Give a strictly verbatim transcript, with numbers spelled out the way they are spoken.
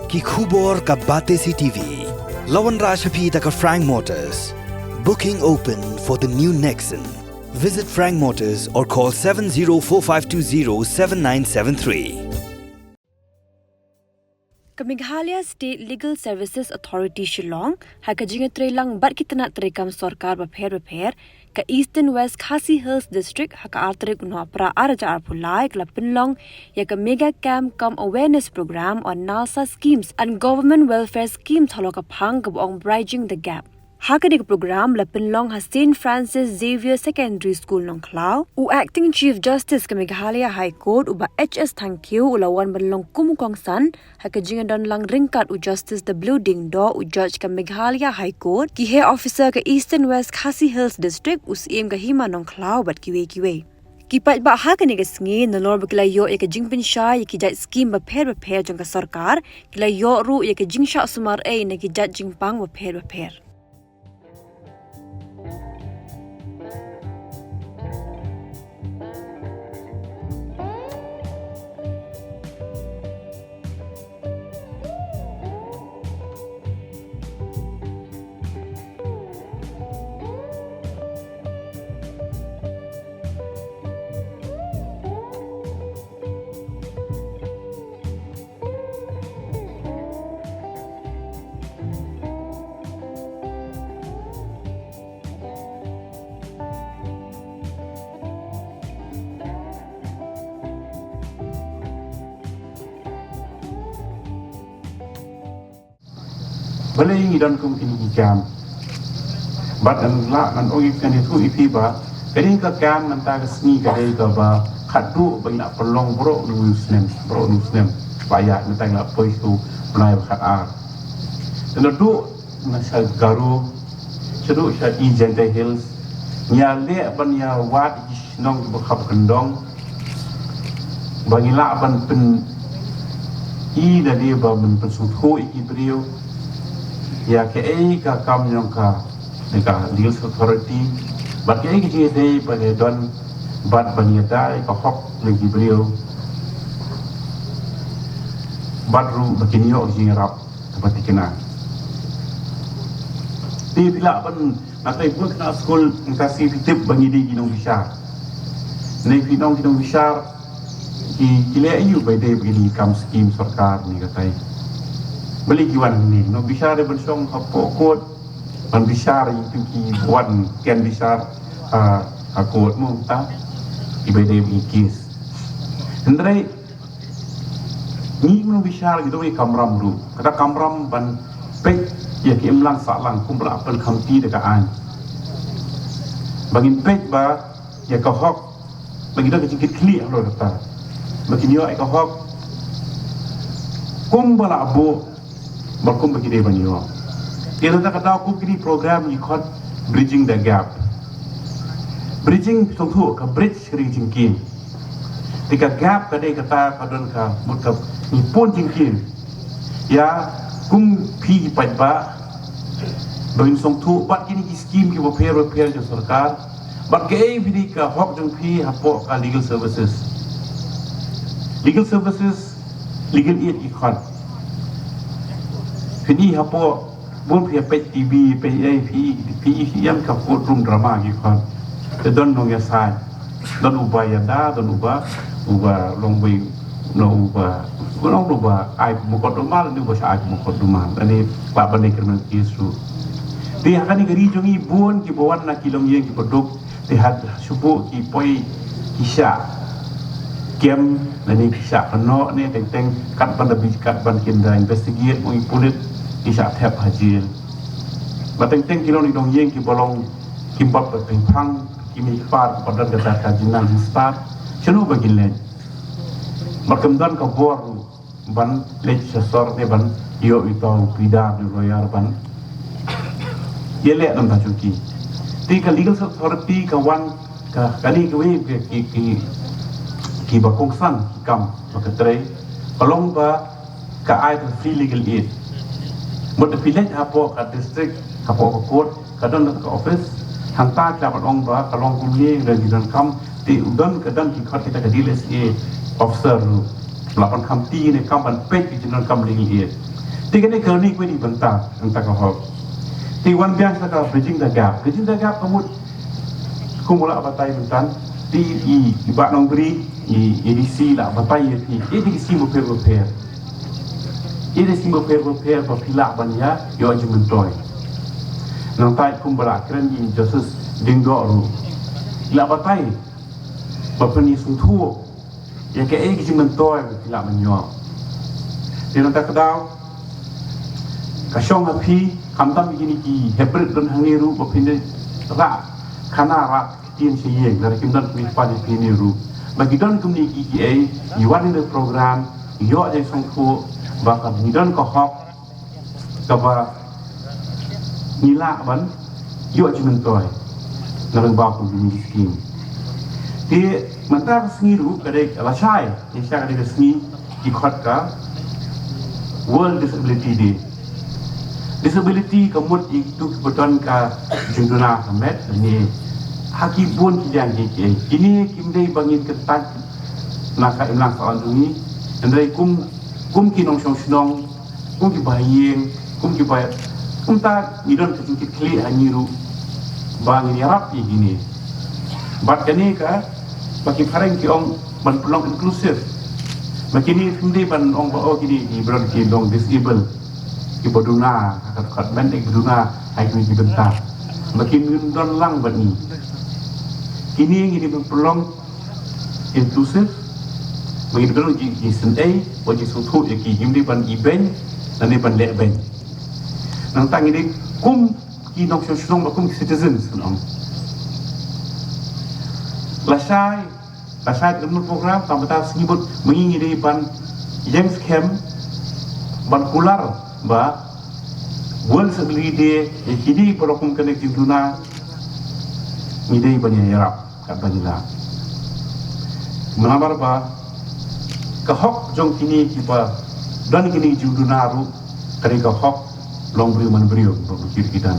Ki khubor ka Batesi T V. La wanrah sha phi da ka Frank Motors. Booking open for the new Nexon. Visit Frank Motors or call seven zero four five two zero seven nine seven three. Ka Meghalaya State Legal Services Authority Shillong, ha ka jingïatreilang bad ki tnat treikam sorkar bapher bapher, ka Eastern West Khasi Hills District, ha ka ar tarik u Nohprah ar hajar arphew lai, ka la pynlong ïa ka Mega Camp cum Awareness Program on NALSA Schemes and Government Welfare Schemes halor ka phang kaba ong Bridging the Gap. Ha kane ka program la pynlong ha Saint Francis Xavier Secondary School Nongkhlaw, u Acting Chief Justice ka Meghalaya High Court, u Bah H S Thangkhiew, u la wan ban long kum u kongsan ha ka jingdonlang ryngkat u Justice W Diengdoh, u Judge ka Meghalaya High Court, ki heh officer ka Eastern West Khasi Hills District, u Syiem ka Hima Nongkhlaw bad kiwei kiwei. Ki paidbah ha kane ka sngi, nalor ba ki la ïoh ïa ka jingpynshai ïa ki jait skim bapher bapher jong ka sorkar, ki la ïoh ruh ïa ka jingshah sumar ei na ki jait jingpang bapher bapher. Balei ngi don kum kine ki kam? Bad ngan lah ngan ong ïa kane tu ïa phi ba kane ka kam mynta ka sngi ka dei kaba khatduh ba ngi la pynlong baroh u snem, baroh u snem. Ba ïa mynta ngi la poi sha u bnai ba khatar. Te naduh na sha Garo, shaduh sha East Jaintia Hills, ngi ïaleh ban ïa wad ïa ki shnong kiba khap kyndong, ba ngi lah ban pyni da dei ba ban pynsngewthuh ïa ki briew ïa kaei ka kam jong ka, ka Legal Authority, bad kaei ka jingïadei ba ka don, bad ban ïada ïa ka hok na ki briew, bad ruh ba kin ïoh ka jingïarap kaba thikna. Te phi lah ban, nga trai bun khynnah skul, nga sngew phi tip ba ngi dei ki nongbishar. Ngi phi nong ki nongbishar, ki, ki leh aïu ba dei ba ngi dei kam skim sorkar ne katai. Balei ki wan hangne? Nongbishar dei ban shong hapoh court, ban bishar ïa ki, ki wan ken bishar, ah, ha court mo ta. Ki ba dei ba ngi case. Hynrei ngi kum nongbishar ngi don ïa ka kamram ruh. Kata ka kamram ban peit ïa ka imlang sahlang kumba la pynkhamti da ka aiñ. Ba ngin peit ba ïa ka hok, ba ngi don ka jingkitkhlieh halor kata. Ba kin ïoh ïa ka hok kumba la buh, bad kumba ki dei ban ïoh. Ïa kata ka daw kum kine ki program ngi khot Bridging the Gap. Bridging, sngewthuh, ka bridge ka dei jingkieñ. Te ka gap ka dei kata ka don ka mut ka ngi pun jingkieñ ïa kum phi ki paidbah ba ngin sngewthuh bad kine ki skim kiba pher ba pher jong sorkar, bad kaei ba dei ka hok jong phi hapoh ka legal services. Legal services, legal aid ki khot. Phi i hapoh, bun phi ïa peit T V, peit ei, phi, phi i ïa ka courtroom drama ki khot. Te don nongïasaid, don uba ïada, don uba, uba long beit, no uba, long uba ai mukotduma, don uba shah ai mukotduma. Ani ba ban leh criminal case ruh. Te ha kane ka ri jong ngi bun kiba wan na ki longïing kiba duk, te ha shuh ki poi ki shah kem, lane ki shah kynnoh ne teng teng, katba da bit, katba kin da investigate mo i pulit, ki shah thep ha jail. Ba teng teng ki long ki nongïing kiba long kim pat ba pynphang, ki mih ki par, kiba don kata ka jingnang jingstad, shano ba kin leit? Ba kim don ka bor ruh ban leit sha sor ne ban ïoh ïa uto u pleader ne u lawyer ban ïaleh na bynta jong ki. Te ka legal authority ka wan, ka, kane kawei ki, ki, ki, kiba kongsan ki kam ba ka trei, ka long ba ka ai ka free legal aid. Mut phi leit hapoh ka district, hapoh ka court, ka don ka office, hangta ki lah ban ong ba ka long kumne, don ki donkam, te u don, ka don ki khot kita ka D L S A officer ruh. Lah ban khamti ne kam ban peit ki jingdonkam legal aid. Te kane ka ni kwini bynta, bynta ka hok. Te wan biang sa ka bridging the gap. Bridging the gap ka mut kum u la batai mynta. Te i, i Bah Nongbri, i, i A D C la batai ïa phi. Ïa ki scheme bapher bapher. Ïa ki scheme bapher bapher ba phi lah ban ïa, ïoh jingmyntoi. Nangta kum ba la kren i Justice Diengdoh ruh. I la batai ba phin ïa sngewthuh ïa kaei ka jingmyntoi ba phi lah ban ïoh. Te nangta ka daw ka shong ha phi, khamtam ïa kine ki hybrid don hangne ruh ba phin da rah khana rah ktien sha ïing, lada kim don kmie kpa ne phi ne ruh. Ba ki don kumne ki, kiei, i wan ïa ka program, ïoh jingshongkhu, ba ka ngi don ka hok, kaba ngi lah ban ïoh jingmyntoi na lyngba kum kine ki scheme. Te mynta ka sngi ruh ka dei lashai, lashai ka dei ka sngi ki khot ka World Disability Day. Disability ka mut ïa kitu kiba don ka jingduna ka met ne ha ki bun ki liang ki, ki, kine kim dei ba ngin kyntait na ka imlang ka on jong ngi. Hynrei kum, kum ki nongshong shnong, kum ki bahaïing, kum ki ba, kumta ngi don ka jingkitkhlieh ha ngi ruh ba ngin ïarap ïa kine. Bad kane ka, ba ki phareng ki ong ban pynlong inclusive. Ba kine kim dei ban ong ba, oh, kine ki briew ki long disable, kiba duna ha ka dkhot met, kiba duna ha kine ki bynta. Ba kin don lang bad ngi. Kine ngi dei ban pynlong inclusive, ba ngi dei ban pynlong ki, ki sngewthuh, ba ki sngewthuh ïa ki, kim dei ban ibeiñ lane ban lehbeiñ. Nangta ngi dei kum ki nongshong shnong, ba kum ki citizens, nong. Lashai, lashai ka program, tang mynta sngi bud, mynta ngi dei ban ïeng skhem, ban kular ba World Disability Day, ïa kine baroh kum kane ka jingduna, ngi dei ban ïarap katba ngi lah. Namar ba ka hok jong kine kiba don kine ki jingduna ruh, ka dei ka hok long briew man briew, ba ki, ki don.